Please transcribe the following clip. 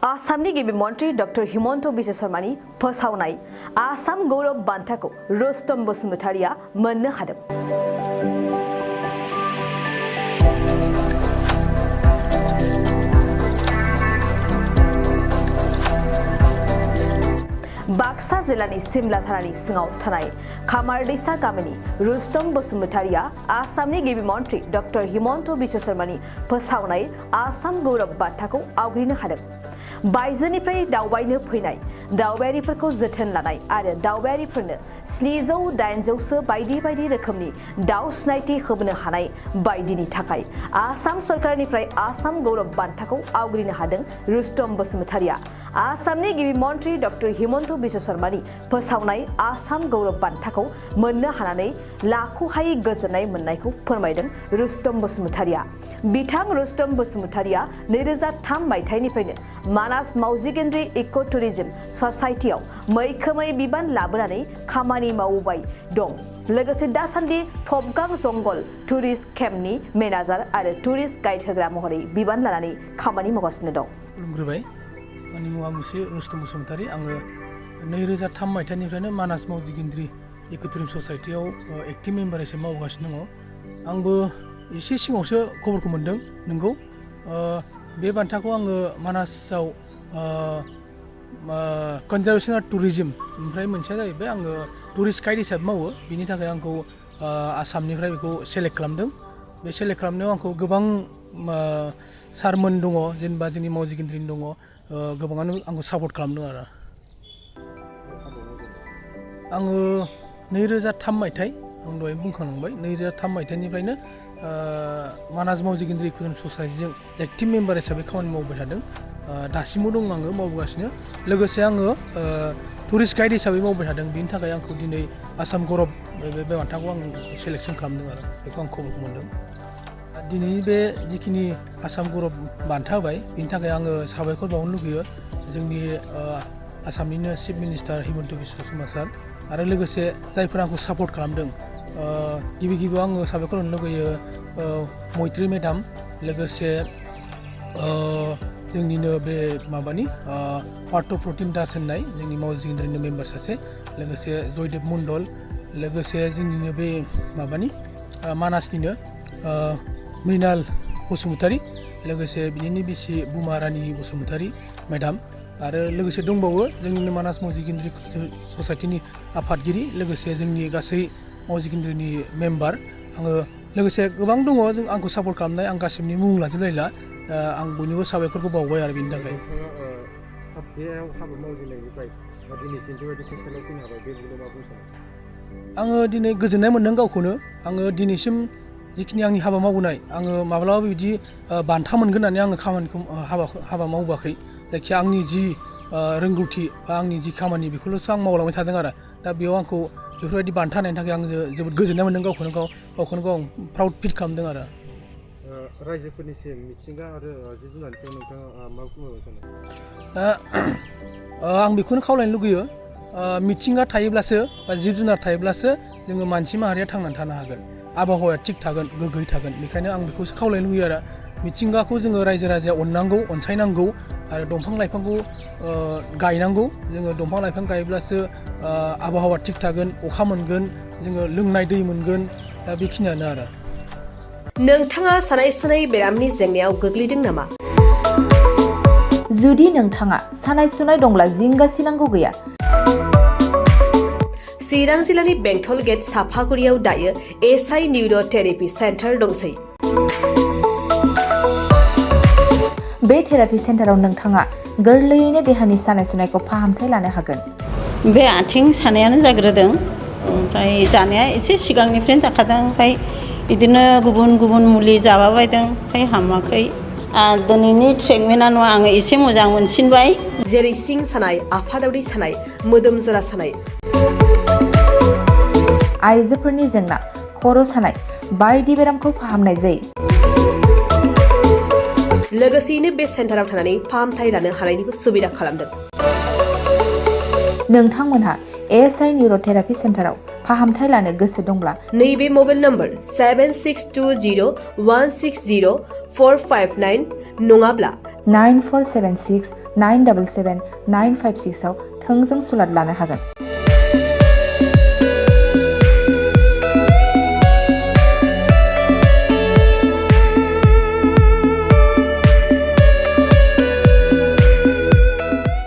आसामनि गिबि मन्त्रि डक्टर हिमन्त बिश्व शर्मानि फोसावनाय आसाम गौरव बान्थाखौ रुस्तम बसुमतारिया मोननो हादों। बाक्सा जिल्लानि सिमला थानानि सिङाव थानाय खामारदैसा गामिनि रुस्तम बसुमतारिया आसामनि गिबि मन्त्रि डक्टर हिमन्त बिश्व शर्मानि फोसावनाय आसाम गौरव बान्थाखौ आवग्रिनो हादों। बायजोनिफ्राय दावबायनो फैनाय दावबायारिफोरखौ जोथोन लानाय आरो दावबायारिफोरनो 700-800 बायदि बायदि रोखोमनि दाव सिनायथि होनो हानाय बायदिनि थाखाय आसाम सरकारनिफ्राय आसाम गौरव बान्थाखौ आवग्रिनो हादों रुस्तम बसुमतारिया। आसामनि गिबि मन्त्रि डक्टर हिमन्त बिश्व शर्मानि फोसावनाय आसाम गौरव बान्थाखौ मोननो हानानै लाख'हायै गोजोननाय मोननायखौ फोरमायदों रुस्तम बसुमतारिया। बिथां रुस्तम बसुमतारिया 2003 मायथाइनिफ्रायनो मानास मावजि गेन्द्रि इक' टुरिजम ससाइटियाव मैखोमै बिबान लाबोनानै खामानि मावबाय दं। लोगोसे दासान्दि थबगां जंगल टुरिस्ट केम्पनि मेनेजार आरो टुरिस्ट गाइड होग्रा महरै बिबान लानानै खामानि मावगासिनो दं। खुलुमग्रोबाय। आंनि मुङा रुस्तम बसुमतारि। आङो 2003 मायथाइनिफ्रायनो मानास मावजि गेन्द्रि इक' टुरिजम ससाइटियाव एक्टिभ मेम्बार हिसाबै मावगासिनो दङ। आंबो एसे सिगाङावसो खबरखौ मोनदों। नंगौ बे बान्थाखौ आङो मानासाव कनजारभेसन आरो टुरिजम ओमफ्राय मोनसेया जाहैबाय आङो टुरिस्ट गाइड हिसाबै मावो। बिनि थाखाय आंखौ आसामनिफ्राय बेखौ सेलेक्ट खालामदों। बे सेलेक्ट खालामनायाव आंखौ गोबां सारमोन दङ, जेनेबा जोंनि मावजि गेन्द्रिनि दङ, गोबाङानो आंखौ सापर्ट खालामदों आरो। आङो 2003 मायथाइ आं दहाय बुंखांबाय 2003 मायथाइनिफ्रायनो मानास मावजि गेन्द्रि इक' टुरिजम ससाइटिजों एक्टिभ मेम्बार हिसाबै खामानि मावबाय थादों। दासिमबो दं आङो मावगासिनो। लोगोसे आङो टुरिस्ट गाइड हिसाबै मावबाय थादों। बिनि थाखाय आंखौ दिनै आसाम गौरव बे बान्थाखौ आं सेलेक्सन खालामदों आरो बेखौ आं खबरखौ मोनदों। दिनैनि बे जिखिनि आसाम गौरव बान्था होबाय बिनि थाखाय आङो साबायखर बावनो लुगैयो जोंनि आसामनिनो चिफ मिनिस्टार हिमन्त बिश्व शर्मा सार आरो लोगोसे जायफोरा आंखौ सापर्ट खालामदों। गिबियाव आङो साबायखर होनो लुगैयो मैत्री मेडाम, लोगोसे जोंनिनो बे माबानि पार्थ प्रतिम दास होननाय जोंनि मावजि गेन्द्रिनि मेम्बार सासे, लोगोसे जयदेब मण्डल, लोगोसे जोंनिनो बे माबानि मानासनिनो मृणाल बसुमतारि, लोगोसे बिनिनो बिसि बुमा रानि बसुमतारि मेडाम, आरो लोगोसे दंबावो जोंनिनो मानास मावजि गेन्द्रि ससाइटिनि आफादगिरि, लोगोसे जोंनि गासै मावजि गेन्द्रिनि मेम्बार। आङो लोगोसे गोबां दङ जों आंखौ सापर्ट खालामनाय, आं गासिबनि मुं लाजोबलायला। आं बयनिबो साबायखरखौ बावबाय आरो बेनि थाखाय। आङो दिनै गोजोननाय मोनदों गावखौनो। आङो दिनैसिम जिखिनि आंनि हाबा मावबोनाय, आङो माब्लाबाबो बिदि बान्था मोनगोन होननानै आङो खामानिखौ हाबा मावबोआखै। जायखिया आंनि जि रोंगौथि बा आंनि जि खामानि बेखौल'सो आं मावलांबाय थादों आरो। दा बेयाव आंखौ बेफोरबायदि बान्था होनायनि थाखाय आङो जोबोद गोजोननाय मोनदों। गावखौनो गाव प्राउड फिल खालामदों आरो। रायजोफोरनिसिम मिथिंगा आरो जिब जुनारनि सायाव नोंथाङा मा बुंनो सानो? आं बेखौनो खावलायनो लुगैयो, मिथिंगा थायोब्लासो बा जिब जुनार थायोब्लासो जोङो मानसि माहारिया थांनानै थानो हागोन, आबहावाया थिग थागोन, गोग्गोयै थागोन। बेखायनो आं बेखौसो खावलायनो लुगैयो आरो। मिथिंगाखौ जोङो रायजो राजाया अननांगौ, अनसायनांगौ आरो दंफां लाइफांखौ गायनांगौ। जोङो दंफां लाइफां गायोब्लासो आबहावा थिग थागोन, अखा मोनगोन, जोङो लोंनाय दै मोनगोन। दा बेखिनियानो आरो। नोंथाङा सानाय सुनाय बेरामनि जेंनायाव गोग्लैदों नामा? जुदि नोंथाङा सानाय सुनाय दंब्ला जिंगासिनांगौ गैया। चिरां जिल्लानि बेंटल गेट साफागुरियाव दायो एसआइ निउर' थेरापि सेन्टार दंसै। बे थेरापि सेन्टाराव नोंथाङा गोरलैयैनो देहानि सानाय सुनायखौ फाहामथाय लानो हागोन। बे आथिं सानायानो जाग्रोदों, ओमफ्राय जानाया एसे सिगांनिफ्रायनो जाखादों, ओमफ्राय बिदिनो गुबुन मुलि जाबाबायदों, ओमफ्राय हामाखै। दिनैनि ट्रिटमेन्टआ नङा, आङो एसे मोजां मोनसिनबाय। जेरै सिं सानाय, आफादावरि सानाय, मोदोम जरा सानाय, आइजोफोरनि जेंना, खर' सानाय बायदि बेरामखौ फाहामनाय जायो। लोगोसेयैनो बे सेन्टाराव थानानै फाहामथाय लानो हानायनिबो सुबिदा खालामदों। नोंथांमोनहा एसआइ निउर' थेरापि सेन्टाराव फाहामथाय लानो गोसो दंब्ला नैबे मबाइल नम्बर 7620160459 नङाब्ला 9476 977956 आव थोंजों सुलाद लानो हागोन।